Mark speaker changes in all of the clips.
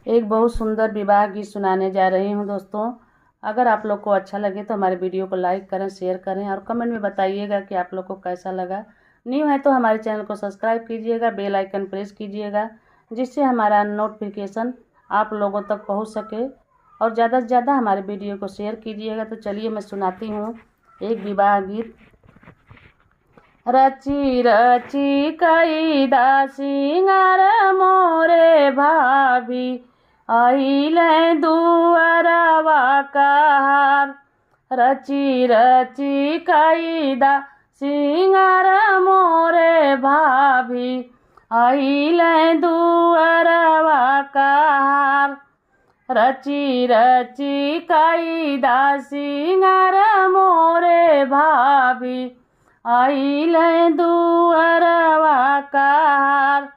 Speaker 1: एक बहुत सुंदर विवाह गीत सुनाने जा रही हूँ दोस्तों। अगर आप लोग को अच्छा लगे तो हमारे वीडियो को लाइक करें, शेयर करें और कमेंट में बताइएगा कि आप लोग को कैसा लगा। न्यू है तो हमारे चैनल को सब्सक्राइब कीजिएगा, बेल आइकन प्रेस कीजिएगा, जिससे हमारा नोटिफिकेशन आप लोगों तक पहुँच सके और ज़्यादा से ज़्यादा हमारे वीडियो को शेयर कीजिएगा। तो चलिए मैं सुनाती हूँ एक विवाह गीत। रची रची कैदा सिंगार मोरे भाभी, अइले दुआरवा कहार। रची रची कैदा सिंगार मोरे भाभी, अइले दुआरवा कहार। रची रची कैदा सिंगार मोरे भाभी, अइले दुआरवा कहार।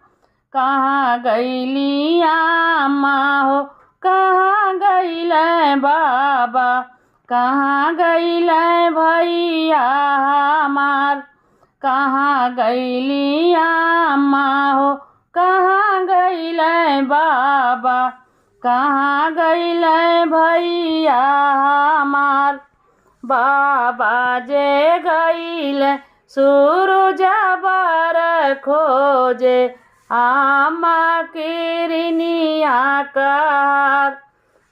Speaker 1: कहाँ गइली आमा हो, कहाँ गइले बाबा, कहाँ गइले भैया हमार। कहाँ गइली आमा हो, कहाँ गइले बाबा, कहाँ गइले भैया हमार। बाबा जे गइले सूरज बर खोजे, आमा किरनिया कार।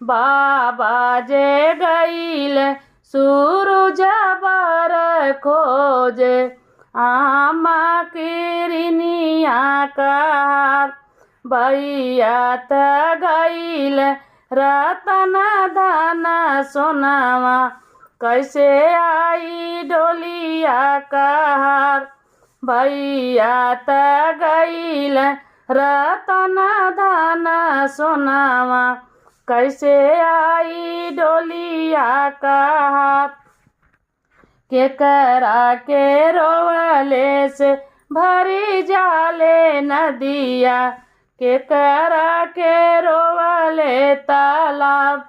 Speaker 1: बाबा जे गइले सूरज बर खोजे, आमा किरनिया कार। भैया त गइले रतन धन सोनावा, कैसे आई डोलिया कहार। भैया त गइले रतन धन सोनावा, कैसे आई डोलिया कहार। केकरा के रोवले से भरी जाले नदिया, केकरा के रोवले तालाब।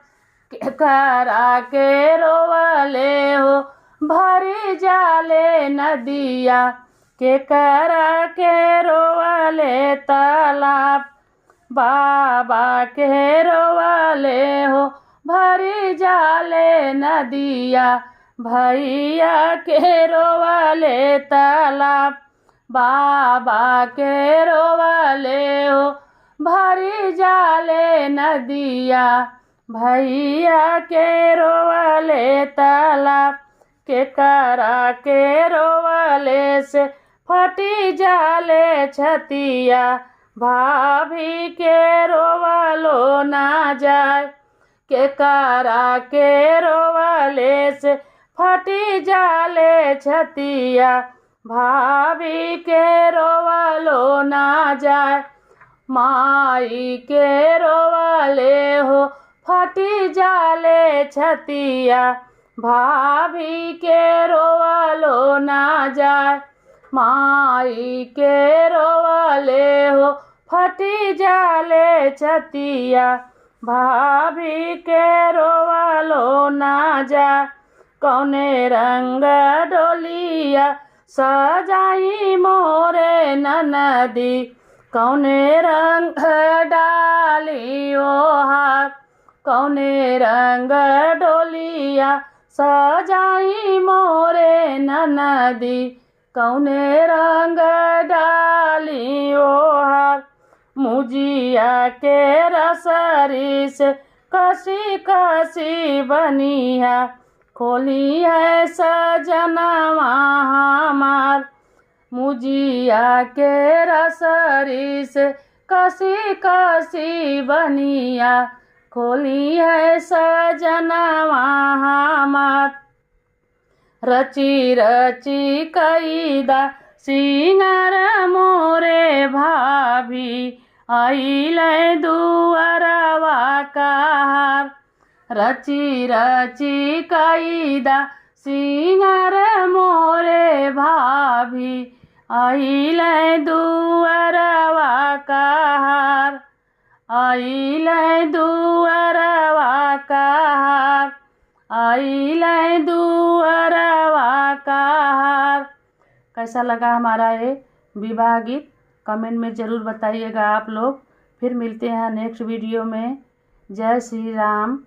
Speaker 1: केकरा के रोवले हो भरी जाले नदिया, केकरा के रोवले तालाब। बाबा के रोवले हो भरी जाले नदिया, भैया के रोवले तालाब। बाबा के रोवले हो भरी जाले नदिया, भैया के रोवले तालाब। केकरा के रोवले से फटी जाले छतिया, भाभी के रोवलो ना जाए। केकरा के रोवले से फटी जाले छतिया, भाभी के रोवलो ना जाए। माई के रोवले हो फटी जाले छतिया, भाभी के रोवलो ना जाए। माई के रोवले हो फटी जाले छतिया, भाभी के रोवलो ना जाए। कौने रंग डोलिया सजाई मोरे ननदी, कौने रंग डाली ओहार। कौने रंग डोलिया सजाई मोरे ननदी, कौने रंग डाली ओहार। मुजिया के रसरी से कसी कसी बनिया, खोली है सजनवा हमार। मुजिया के रसरी से कसी कसी बनिया, खोली है सजनवा हमार। रची रची कैदा सिंगार मोरे भाभी, अइले दुआरवा कहार। रची रची कैदा सिंगार मोरे भाभी, अइले दुआरवा कहार। अइले दुआरवा कहार, अइले दुआरवा कहार। कैसा लगा हमारा ये विवाह गीत कमेंट में ज़रूर बताइएगा आप लोग। फिर मिलते हैं नेक्स्ट वीडियो में। जय श्री राम।